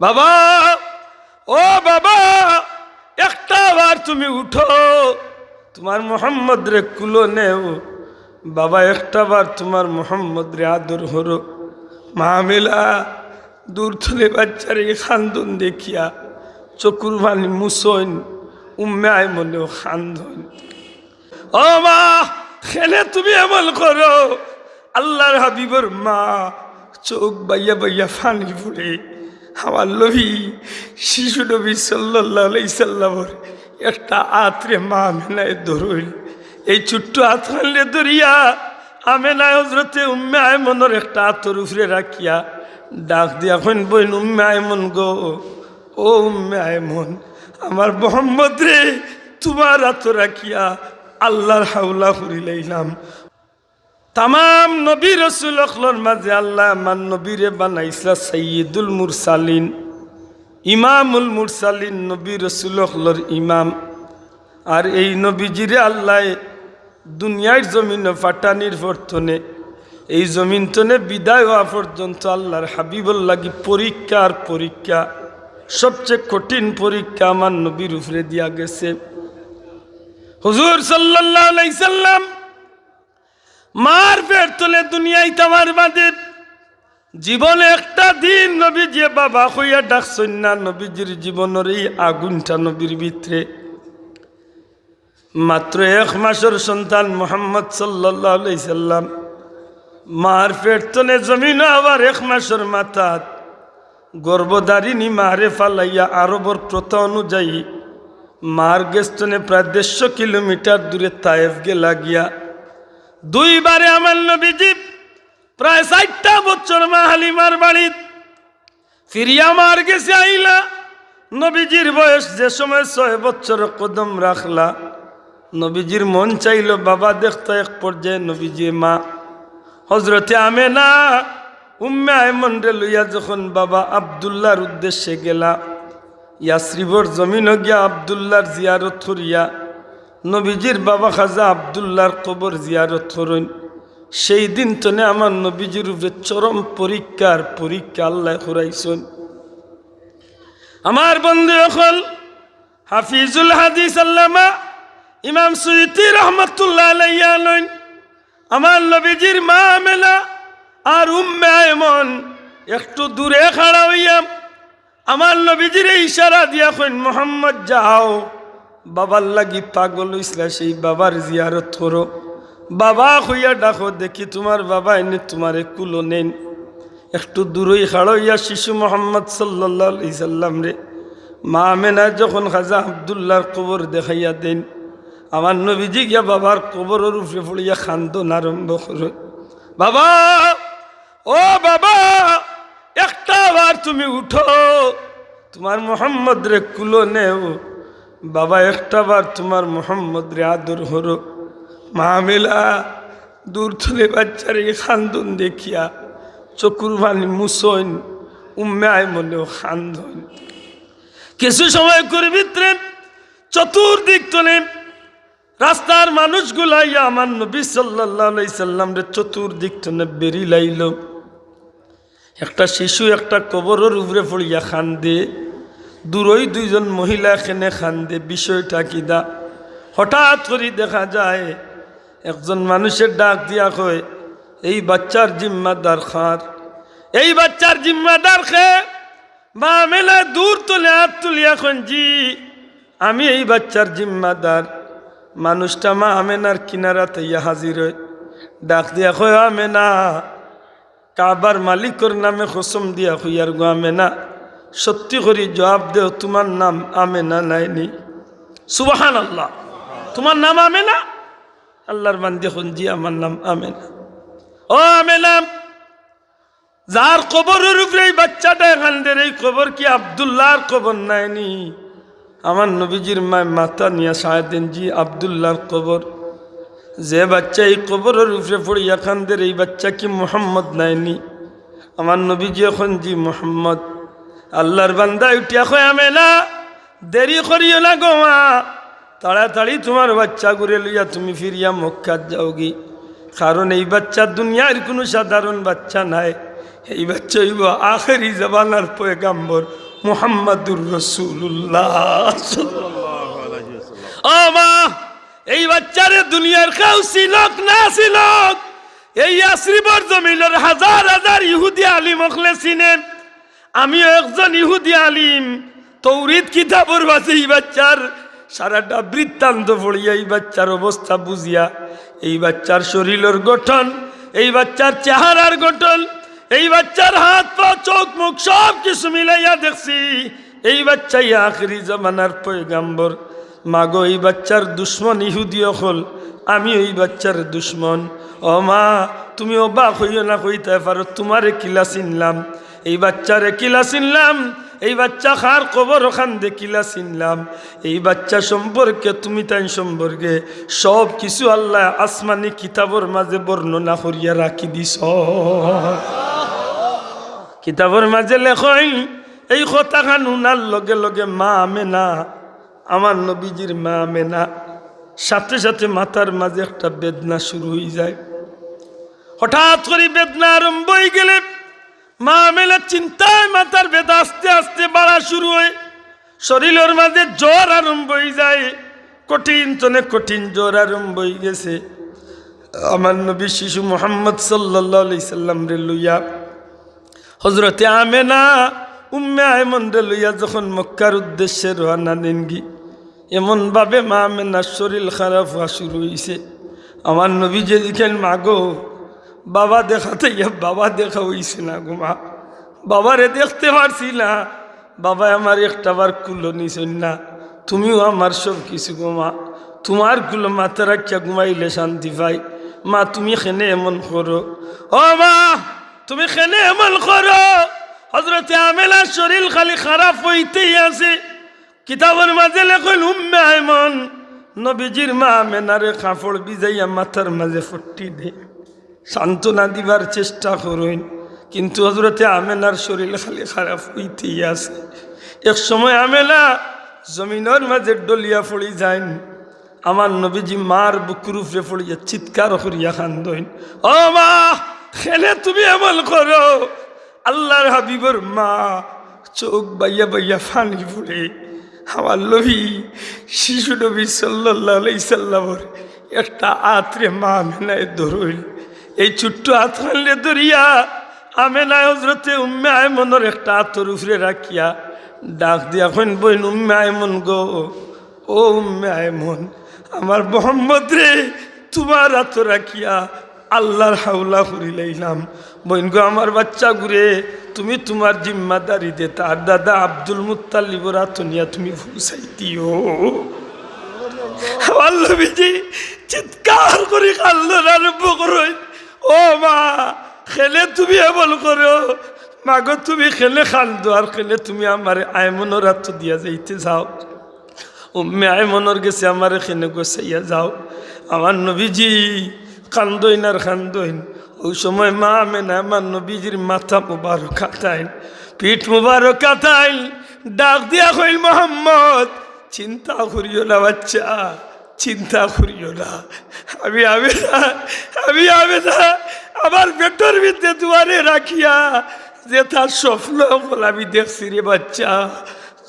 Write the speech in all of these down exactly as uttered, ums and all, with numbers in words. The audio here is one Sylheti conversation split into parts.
বাবা, ও বাবা, একটা বার তুমি উঠো, তুমার মোহাম্মদরে কুলো নেও। বাবা, একটা বার তুমার মোহাম্মদরে আদর করো।" মা আমেনা দূর থনে বাচ্চার এই কান্দন দেখিয়া চকুর পানি মুছইন, উম্মে আইমনেও কান্দইন। "ও মা, কেনে তুমি এমন করো?" আল্লার হাবিবর মা চউখ বাইয়া বাইয়া পানি পড়ে। আমার নবী, শিশু নবী সাল্লাল্লাহু আলাইহি সাল্লামর একটা আতরে মা আমেনায় ধরইল। এই ছোট্ট আতখানরে ধরিয়া আমেনায় হজরতে উম্মে আইমনর একটা আতর উপরে রাখিয়া ডাক দিয়া কইন, "বইন উম্মে আইমন গো, ও উম্মে আইমন, আমার মোহাম্মদরে তুমার আতো রাখিয়া আল্লার হাওলা করিলাইলাম।" তামাম নবী রসুল অকলর মাঝে আল্লায় আমার নবীরে বানাইছলা সাইয়্যিদুল মুরসালিন, ইমামুল মুরসালিন, নবী রসুল অকলর ইমাম। আর এই নবীজিরে আল্লায় দুনিয়ার জমিনো পাঠানির পর থনে, এই জমিন থনে বিদায় হওয়া পর্যন্ত আল্লার হাবিবর লাগি পরীক্ষা আর পরীক্ষা, সবচেয়ে কঠিন পরীক্ষা আমার নবীর উপরে দিয়া গেছে। হুজুর সাল্লাল্লাহু আলাইহি সাল্লাম মার পেট থনে দুনিয়াইত আওয়ার বাদে জীবনে একটা দিন নবীজিয়ে বাবা কইয়া ডাকছইন না। নবীজির জীবনর এই আগুনটা নবীর ভিতরে। মাত্র এক মাসর সন্তান মুহাম্মদ সাল্লাল্লাহু আলাইহি সাল্লাম মার পেট থনে জমিনো আওয়ার এক মাসর মাথাত গর্ভধারিণী মারে ফালাইয়া আরবর প্রথা অনুযায়ী মার গেছ থনে প্রায় দেড়শো কিলোমিটার দূরে তায়েফ গেলা গিয়া দুইবারে আমার নবীজি প্রায় চাইরটা বছর মা হালিমার বাড়িত ফিরিয়া মার গেছে আইলা। নবীজির বয়স যে সময় ছয় বছর কদম রাখলা, নবীজির মন চাইল বাবা দেখতা। এক পর্যায়ে নবীজিয়ে মা হজরতে আমেনা উম্মে আইমনরে লইয়া যখন বাবা আব্দুল্লাহর উদ্দেশ্যে গেলা, ইয়াসরিবর জমিনো গিয়া আব্দুল্লাহর জিয়ারত করিয়া নবীজির বাবা খাজা আব্দুল্লাহর কবর জিয়ারত করইন। সেই দিন থনে আমার নবীজির উপরে চরম পরীক্ষার পরীক্ষা আল্লায় করাইছইন। আমার বন্ধু অকল, হাফিজুল হাদিস আল্লামা ইমাম সুয়ুতি রহমতুল্লাহ আলাইহি আনইন, আমার নবীজির মা আমেনা আর উম্মে আইমন একটু দূরে খাড়া অইয়া আমার নবীজিরে ইশারা দিয়া কইন, "মোহাম্মদ যাও, বাবার লাগি পাগল অইছলা, সেই বাবার জিয়ারত করো, বাবা কইয়া ডাকো, দেখি তুমার বাবা এনে তুমারে কুলো নেইন।" একটু দূরই খাড়া অইয়া শিশু মোহাম্মদ সাল্লাল্লাহু আলাইহি সাল্লামরে মা আমেনায় যখন খাজা আব্দুল্লাহর কবর দেখাইয়া দেইন, আমার নবীজি গিয়া বাবার কবরর উপরে পড়িয়া কান্দন আরম্ভ করইন, "বাবা, ও বাবা, একটা বার তুমি উঠো, তুমার মোহাম্মদরে কুলো নেও। বাবা, একটা বার তুমার মোহাম্মদরে আদর করো।" মা আমেনা দূর থনে বাচ্চার এই কান্দন দেখিয়া চকুর পানি মুছইন, উম্মে আইমনেও কান্দইন। কিছু সময়কুর ভিতরে চতুর্দিক থনে রাস্তার মানুষগুলা আইয়া আমার নবী সাল্লাল্লাহু আলাইহি সাল্লামরে চতুর্দিক থনে বেড়ি লাইল। একটা শিশু একটা কবরর উপরে পড়িয়া কান্দে, দূরই দুইজন মহিলা কেনে কান্দে, বিষয়টা কিতা? হঠাৎ করি দেখা যায় একজন মানুষে ডাক দিয়া কয়, "এই বাচ্চার জিম্মাদার কার? এই বাচ্চার জিম্মাদার কে?" মা আমেনায় দূর থনে আত তুলিয়া কইন, "জি, আমি এই বাচ্চার জিম্মাদার।" মানুষটা মা আমেনার কিনারাত আইয়া হাজির অয়, ডাক দিয়া কয়, "আমেনা, কাবার মালিকর নামে কসম দিয়া কইয়ার গো আমেনা, সত্যি করি জবাব দেও, তুমার নাম আমেনা নায়নি?" সুবহানাল্লাহ। "তুমার নাম আমেনা?" আল্লার বান্দি কইন, "জি, আমার নাম আমেনা।" "ও আমেনা, যার কবরর উপরে এই বাচ্চাটায় কান্দের, এই কবর কি আব্দুল্লাহর কবর নায়নি?" আমার নবীজির মায় মাথা নিয়া সায় দেন, "জি, আব্দুল্লাহর কবর।" "যে বাচ্চা এই কবরর উপরে পড়িয়া কান্দের, এই বাচ্চা কি মুহাম্মদ নায়নি?" আমার নবীজি কইন, "জি, মুহাম্মদ।" আল্লার বান্দায় উঠিয়া কয়, "আমেনা, দেরি করিও না গো মা, তাড়াতাড়ি তুমার বাচ্চাগুরে লইয়া তুমি ফিরিয়া মক্কাত যাওগি, কারণ এই বাচ্চা দুনিয়ার কুনু সাধারণ বাচ্চা নায়, এই বাচ্চা অইবো আখেরি জমানার পয়গাম্বর মুহাম্মাদুর রাসূলুল্লাহ। ও মা, এই বাচ্চারে দুনিয়ার কেউ চিনউক না চিনউক, এই ইয়াসরিবর জমিনর হাজার হাজার ইহুদি আলিম অকলে চিনে। আমিও একজন ইহুদি আলিম, তৌরিত কিতাবর মাঝে এই বাচ্চার সারাটা বৃত্তান্ত পড়িয়া, এই বাচ্চার অবস্থা বুঝিয়া, এই বাচ্চার শরীলর গঠন, এই বাচ্চার চেহারার গঠন, এই বাচ্চার হাত পা চউখ মুখ সব কিছু মিলাইয়া দেখছি, এই বাচ্চাই আখেরি জমানার পয়গাম্বর। মাগো, এই বাচ্চার দুশমন ইহুদি অকল, আমি ওই বাচ্চার দুশমন। ও মা, তুমি অবাক অইও না, কইতায় পারো, তুমারে কিলা চিনলাম, এই বাচ্চারে কিলা চিনলাম, এই বাচ্চা কার কবর কান্দে কিলা চিনলাম। এই বাচ্চা সম্পর্কে, তুমিতাইন সম্পর্কে সব কিছু আল্লায় আসমানি কিতাবর মাঝে বর্ণনা করিয়া রাখি দিছইন। কিতাবর মাঝে লেখইন, এই কথাখান হুনার লগে লগে মা আমেনা, আমার নবীজির মা আমেনা, সাথে সাথে মাথার মাঝে একটা বেদনা শুরু অইযায়। হঠাৎ করি বেদনা আরম্ভ অইগেলে মা আমেনার চিন্তায় মাথার বেদনা আস্তে আস্তে বাড়া শুরু অয়, শরীলর মাঝে জ্বর আরম্ভ অইযায়, কঠিন তনে কঠিন জ্বর আরম্ভ অইগেছে। আমার নবী শিশু মুহাম্মদ সাল্লাল্লাহু আলাইহি সাল্লামরে লইয়া হযরতে আমেনা উম্মে আয়মনরে লইয়া যখন মক্কার উদ্দেশ্যে রওয়ানা দেনগি, এমন ভাবে মা আমেনার শরীল খারাপ অওয়া শুরু অইছে। আমার নবীজিয়ে জিকাইন, মাগো, বাবা দেখাত আইয়া বাবা দেখা অইছে না গো মা, বাবারে দেখতে পারছি না, বাবায় আমারে একটাবার কুলো নিছইন না, তুমিও আমার সব কিছু গো মা, তুমার কুলো মাথা রাখিয়া ঘুমাইলে শান্তি পাই। মা, তুমি কেনে এমন করো? ও মা, তুমি কেনে এমন করো? হযরতে আমেনার শরীল খালি খারাপ অইতেই আছে। কিতাবর মাঝে লেখইন, উম্মে আয়মন নবীজির মা আমেনারে কাপড় ভিজাইয়া মাথার মাঝে ফট্টি দেইন, সান্ত্বনা দিবার চেষ্টা করইন, কিন্তু হযরতে আমেনার শরীল খালি খারাপ অইতেই আছে। এক সময় আমেনা জমিনর মাঝে ঢলিয়া পড়ি যাইন। আমার নবীজি মার বুকুর উপরে পড়িয়া চিৎকার করিয়া কান্দইন, ও মা, কেনে তুমি এমন করো? আল্লাহর হাবিবর মা, চউখ বাইয়া বাইয়া পানি পড়ে। আমার নবী, শিশু নবী সাল্লাল্লাহু আলাইহি সাল্লামর একটা আতরে মা আমেনায় ধরইন। এই ছোট্ট আতখানরে ধরিয়া আমেনায় হযরতে উম্মে আয়মনর একটা আতর উপরে রাখিয়া ডাক দিয়া কইন, বইন উম্মে আয়মন গো, ও উম্মে আয়মন, আমার মোহাম্মদরে তুমার আতো রাখিয়া আল্লাহর হাওলা করিলাইলাম। বইন গো, আমার বাচ্চাগুরে তুমি তুমার জিম্মাদারি দে, তার দাদা আব্দুল মুত্তালিবর আতো নিয়া তুমি পৌঁছাই দিও। আমার নবীজি চিৎকার করি কান্দন আরম্ভ করইন, ও মা, কেনে তুমি এমন করো? মাগো, তুমি কেনে কান্দো আর কেনে তুমি আমারে আয়মনর আতো দিয়া যাইতে চাও? উম্মে আয়মনর গেছে আমারে কেনে গছাইয়া যাও। আমার নবীজি কান্দইন আর কান্দইন। ওই সময় মা আমেনা আমার নবীজির মাথা মুবারক আতাইন, পিঠ মুবারক আতাইন, ডাক দিয়া কইল, মোহাম্মদ, চিন্তা করিও না বাচ্চা, চিন্তা করিও না। আমি আমেনা, আমি আমেনা আমার পেটর ভিতরে তুমারে রাখিয়া যেতা স্বপ্ন অকল আমি দেখছি রে বাচ্চা,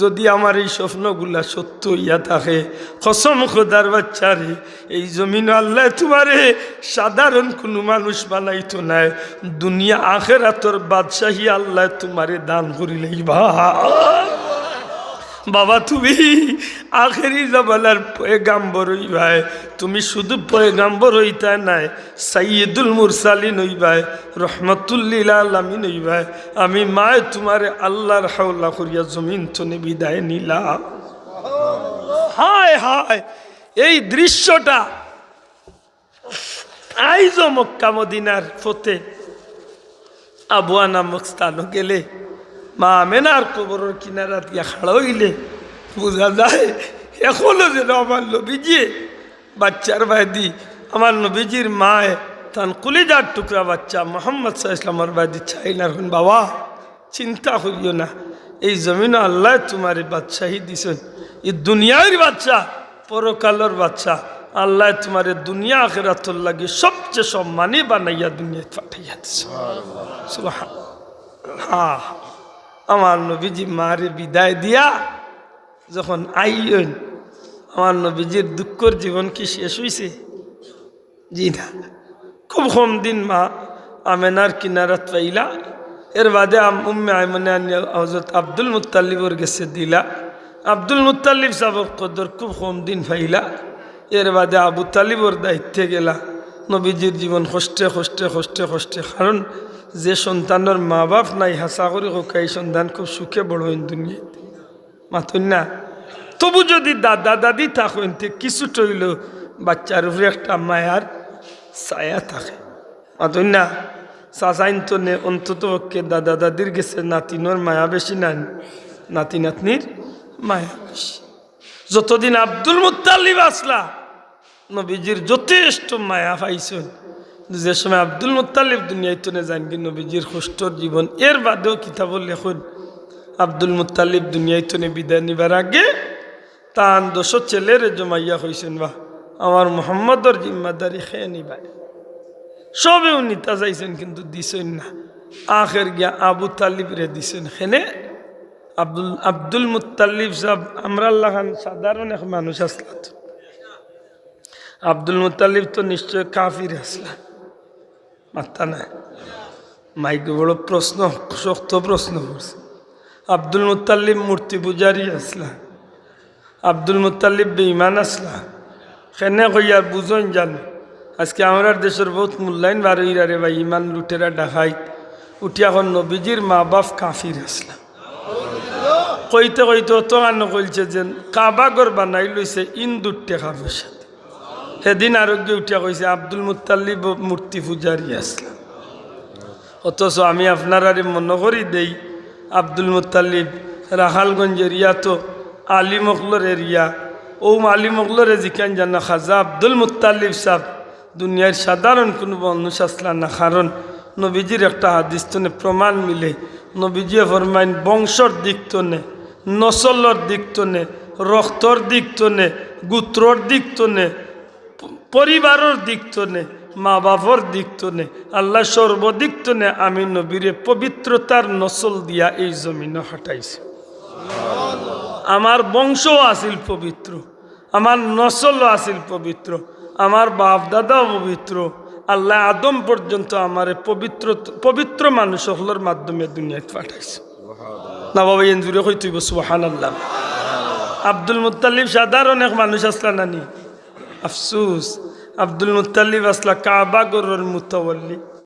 যদি আমার এই স্বপ্নগুলা সত্য অইয়া থাকে, কসম খোদার বাচ্চা রে, এই জমিনো আল্লায় তুমারে সাধারণ কুনু মানুষ বানাইতো নায়, দুনিয়া আখেরাতর বাদশাহী আল্লায় তুমারে দান করিলাইবা। বাবা, তুমি আখেরি জমানার পয়গাম্বর অইবায়, তুমি শুধু পয়গাম্বর অইতায় নায়, সাইয়্যিদুল মুরসালিন অইবায়, রহমাতুল্লিল আলামিন অইবায়। আমি মায় তুমারে আল্লাহর হাওলা করিয়া জমিন তনে বিদায় নিলাম। হায় হায়, এই দৃশ্যটা আইজও মক্কা মদিনার পথে আবওয়া নামক স্থানো গেলে, মা আমেনার কবরর কিনারাত গিয়া খাড়া অইলে বুঝা যায়, এখনো যেন আমার নবীজিয়ে বাচ্চার বায়দি, আমার নবীজির মায় তান কলিজার টুকরা বাচ্চা মোহাম্মদ সাল্লাল্লাহু আলাইহি ওয়াসাল্লামর বায়দি চাইন আর কইন, বাবা, চিন্তা করিও না, এই জমিনো আল্লায় তুমারে বাদশাহী দিছইন, ই দুনিয়ার বাদশা, পরকালর বাদশা, আল্লায় তুমারে দুনিয়া আখেরাতর লাগি সবচেয়ে সম্মানী বানাইয়া দুনিয়াত পাঠাইয়া দিছইন। সুবহান। হা, আমার নবীজি মারে বিদায় দিয়া যখন আইয়ন, আমার নবীজির দুঃখর জীবন কি শেষ অইছে? জি না। খুব কম দিন মা আমেনার কিনারাত পাইলা। এর বাদে আম-, উম্মে আইমনে আনিয়া হযরত আব্দুল মুত্তালিবর গেছে দিলা। আব্দুল মুত্তালিব সাবর কদর খুব কম দিন পাইলা। এর বাদে আবু তালিবর দায়িত্বে গেলা। নবীজির জীবন কষ্টে, কষ্টে, কষ্টে, কষ্টে। কারণ যে সন্তানর মা বাপ নাই, হাছা করি কউক্কা, ই সন্তান খুব সুখে বড় অইন দুনিয়াত। মাতইন না? তবু যদি দাদা দাদি থাকইন, তে কিছুটা অইলেও বাচ্চার উপরে একটা মায়ার ছায়া থাকে। মাতইন না? চাচাইন তো নে, অন্তত পক্ষে দাদা দাদির গেছে নাতিনর মায়া বেশি নানি, নাতি নাতনির মায়া বেশি। যতদিন আব্দুল মুত্তালিব আছলা, নবীজির যথেষ্ট মায়া পাইছইন। কিন্তু যে সময় আব্দুল মুত্তালিব দুনিয়াইত থনে যাইনগি, নবীজির কষ্টর জীবন। এর বাদেও কিতাবো লেখইন, আব্দুল মুত্তালিব দুনিয়াইত থনে বিদায় নিবার আগে তান দশ ছেলেরে জমাইয়া কইছইন, "বা, আমার মুহাম্মদর জিম্মাদারি কে নিবায়?" সবেউ নিতা চাইছইন, কিন্তু দিছইন না। আখের গিয়া আবু তালিবরে দিছইন। কেনে? আব্দুল, আব্দুল মুত্তালিব সাব আমরার লাখান সাধারণ এক মানুষ আছলা তো। আব্দুল মুত্তালিব তো নিশ্চয় কাফির আছলা। মাতরা নায়। মাইকে বড় প্রশ্ন, শক্ত প্রশ্ন করছে। আব্দুল মুত্তালিব মূর্তি পূজারী আছলা। আব্দুল মুত্তালিব বেঈমান আছলা। কেনে কইয়ার বুঝইন জানো? আজকে আমরার দেশর বউত মুল্লাইন বার অইরা রে ভাই, ইমান লুটেরা ডাকাইত। উঠিয়া কইন নবীজির মা বাপ কাফির আছলা। কইতে কইতে অতখান কইলছে যে কাবা ঘর বানাইলইছে ইন্দুর টেকা পয়সাদি। হেদিন আরোগগে উঠিয়া কইছে আব্দুল মুত্তালিব মূর্তি পূজারী আছলা। অথচ আমি আপনারারে মনো করি দেই, আব্দুল মুত্তালিব রাখালগঞ্জ এরিয়া তো আলিম অকলর এরিয়া। অউ আলিম অকলরে জিকাইন জানো, খাজা আব্দুল মুত্তালিব সাব দুনিয়ার সাধারণ কুনু মানুষ আছলা না, কারণ নবীজির একটা হাদিস থনে প্রমাণ মিলে। নবীজিয়ে ফরমাইন, বংশর দিক থনে, নসলর দিক থনে, রক্তর দিক থনে, গোত্রর দিক থনে, প-, পরিবারর দিক থনে, মা বাপর দিক থনে, আল্লায় সর্বদিক থনে আমি নবীরে পবিত্রতার নসল দিয়া এই জমিনো পাঠাইছইন। আমার বংশও আছিল পবিত্র, আমার নসলও আছিল পবিত্র, আমার বাপ দাদাও পবিত্র। আল্লায় আদম পর্যন্ত আমারে পবিত্র, পবিত্র মানুষ অকলর মাধ্যমে দুনিয়াত পাঠাইছইন। না বাবা, এন জুরে কইতে অইবো সুবহানাল্লাহ। আব্দুল মুত্তালিব সাধারণ এক মানুষ আছলা নানি? আফসুস, আব্দুল মুত্তালিব আছলা কাবা ঘরর মুতাওয়াল্লি।